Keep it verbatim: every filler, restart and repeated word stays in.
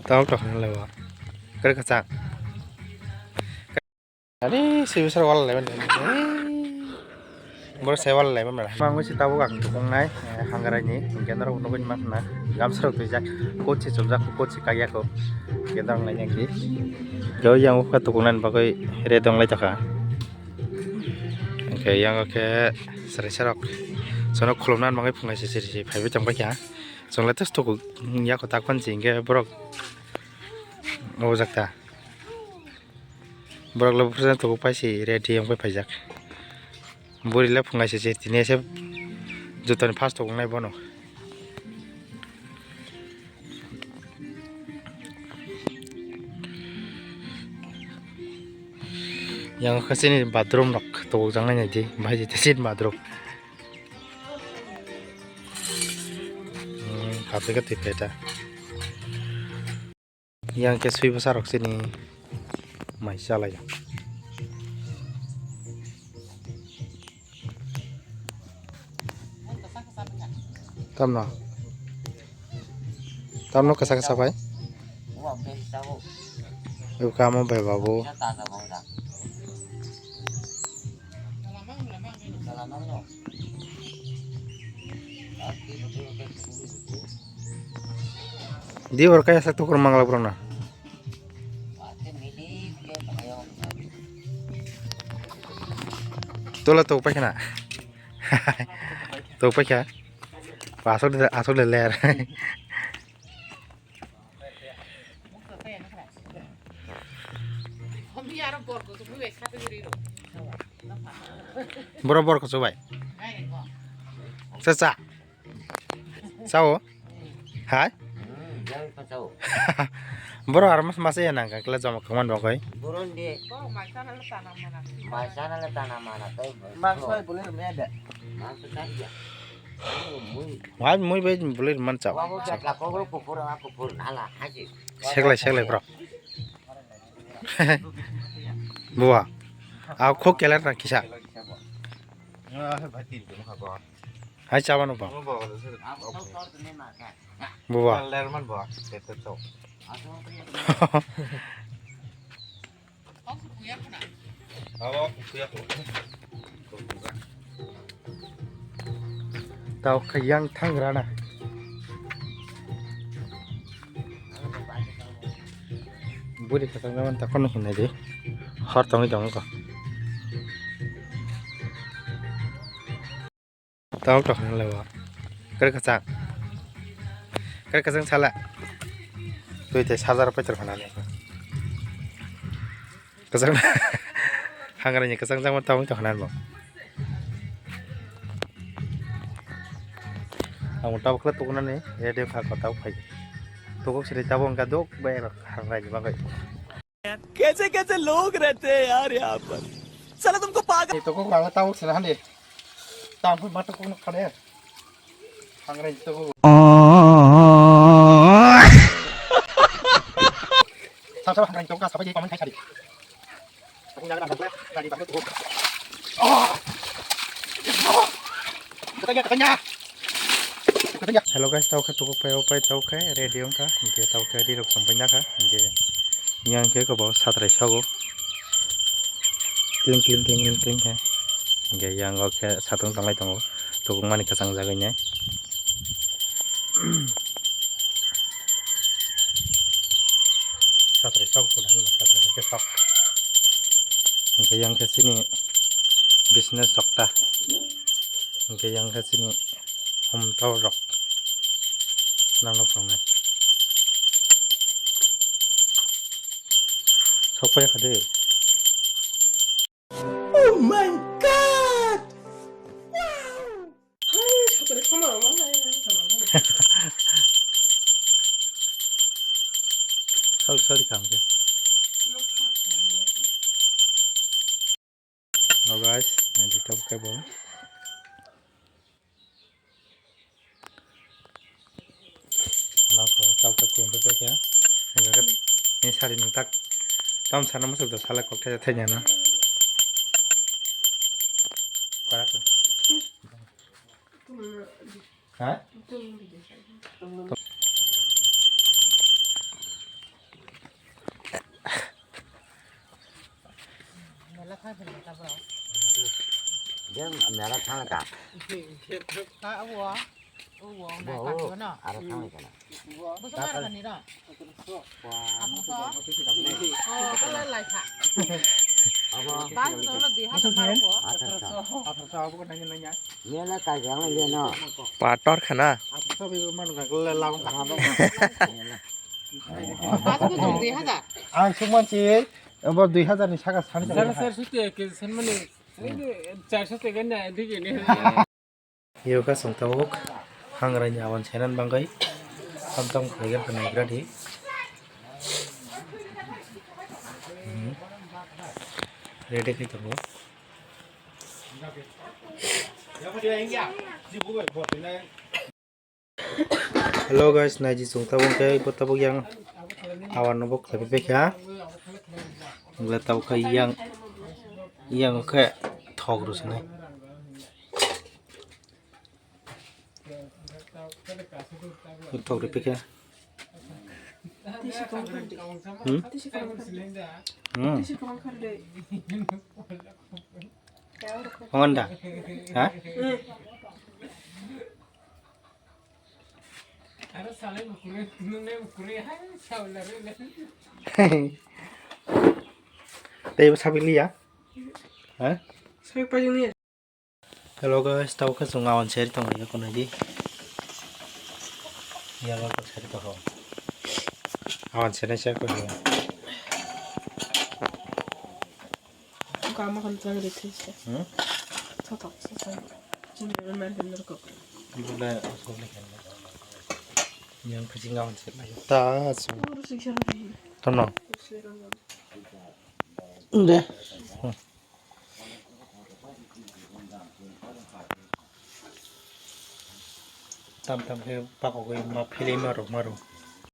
Tok tok hwnwi lai o. Kwrwi kwchak. Ani sibisar wal lai mani. Borok sai wal lai mani. Mangwi si tabuk ang tukungnai, eh, hangaraini. Hingke norok nugwi mankha na. Gamsa rok twijak. Coat si chumjak, coat si kakya kho. Hingke norok naina di. Joi yang ukha tukungnani bagwi ready wng lai tokha. Hingke yang khe chwrai sarok. Sono khulumnani bagwi phungai se siri se phaiwi tongbaikha. Chwng lai tei tukuk yako tak phano si hingke borok obojak ta. Borok le bwsano tubu paisi ready wngwi paijak. Buri le phungai se se tini ese jotoni first tubu wngnai bono. Yang khe chini bathroom rok tubuk jaknai naidi, bahai jai chini bathroom. Hmm, kapri ka twi phaita. Yang khe swi bwsa rok chini mai chalai. Tamno. Tamno kasa kasa bai. Ebo kamo bai babu. Di hor kaya sak tukur mangla borok na. Tola tok paikha na. Tok paikha. Asok de, asok de ler. Boro bor kuchuk bai. Cha cha. Chao. Hai. Boro aro mas mas ya nang kla jama kaman ba koi. Buron de. Mai sana le tana mana. Mai sana le tana mana tai. Mas sai boleh meda. Mas sai ya. Wai mui bai bulir man chao. Wa ko kya kla ko ko pura ko pura nala haji. Seglai seglai bro. Buwa. A khok kelar na kisa. Hai chabano ba. Buwa. Tao kha yang thang rana. Buri kha tang naman ta kono hinai di. Hor tongwi tongo ko. Tok tok hwnwi lai o. Kwrwi kwchang. Kwrwi kwchang sala. Twi tei sajar paithor hwnani. Kwchang. Hangrani kwchang jangma tabuk tong hwnani bo. Ang tabuk khle tukunani radio kha ko tabuk phai. Tukuk siri tabuk wngkha duk bai rok hangrani bagwi. कैसे कैसे लोग रहते हैं यार यहाँ पर। साला तुमको पागल Ni toko ang tabuk sila hande. Tam pun mata kono khade. Hangre toko. Sa sa hangre toko sa pa ye paman khai sari. Aku jaga nak nak dari batu toko. Katanya katanya. Hello guys, tau khe tuku pai o pai tau khe ready wngkha, hingke tau khe ri rok tong pai nakha, hingke yang khe kobo satrai sago, kling kling kling kling kling khe, hingke yang o khe satung tanglai tongo, tukung mani kwchang jagwi nai. Satrai sok puna hwnba satrai khe sok, hingke yang khe chini business rok ta. Hingke yang khe chini hum tower rok nang nuknai. Sokpai kha de. Oh my God! Wow! Hai, sotore khoma rok ma hai, hai, hai. Sorry, sorry, kam khe. Hello guys, naidi tabuk khe bo. Ano ko tabuk khe kun tabuk khe. Ni sari nung tak. Tam sana masuk do sala kok thaya thaya na. Para ko. Ha? Mela thang ka. Ha, abo. Abo, Bo, nai ka o, no. Aro thang ka na. Bo sa mar ka ni ro. Wa. Apo so. O, ka lai lai ka. Abo. Ba so lo di ha ta mar ko. Athar sa. Athar sa abo ko nanya nanya. Mela ka jang le no. Pator khana. Athar sa bi man ka le la ka ha ba. Ba so ko dong di ha ta. Ang suk man si, abo dui hazar ni saka sani. Sara sar sute ke sen mani. Sara sute ke na dige ne. Yoga song tabuk hangrai ni awan senan bangwi. Tam tam khaiga khanai gradi. Hmm. Ready khai tongo. Hello guys, naiji chwng tabuk khe bo tabuk yang awan no bo khlaiwi paikha. Wngla tabuk khe yang, yang khe thok rw swnai. Thok rw paikha. Hmm? Hmm. Honda. Ha? Tei bo sabi liya? Ha? Hello guys, tau khe chwng awan seri tong ya kunai di. Ya ba ko seri to ho. Awan seri se ko ya. Kama kan tang ri this. Hmm? Tho tho tho tho. Jin ri man den ko. Bole asol ni kan. Yang kajing awan seri lai. Ta su. Uru sik sara di. Tono. Sera na. De. Hmm. Tam tam khe pakogwi ma philwi ma rw ma rw.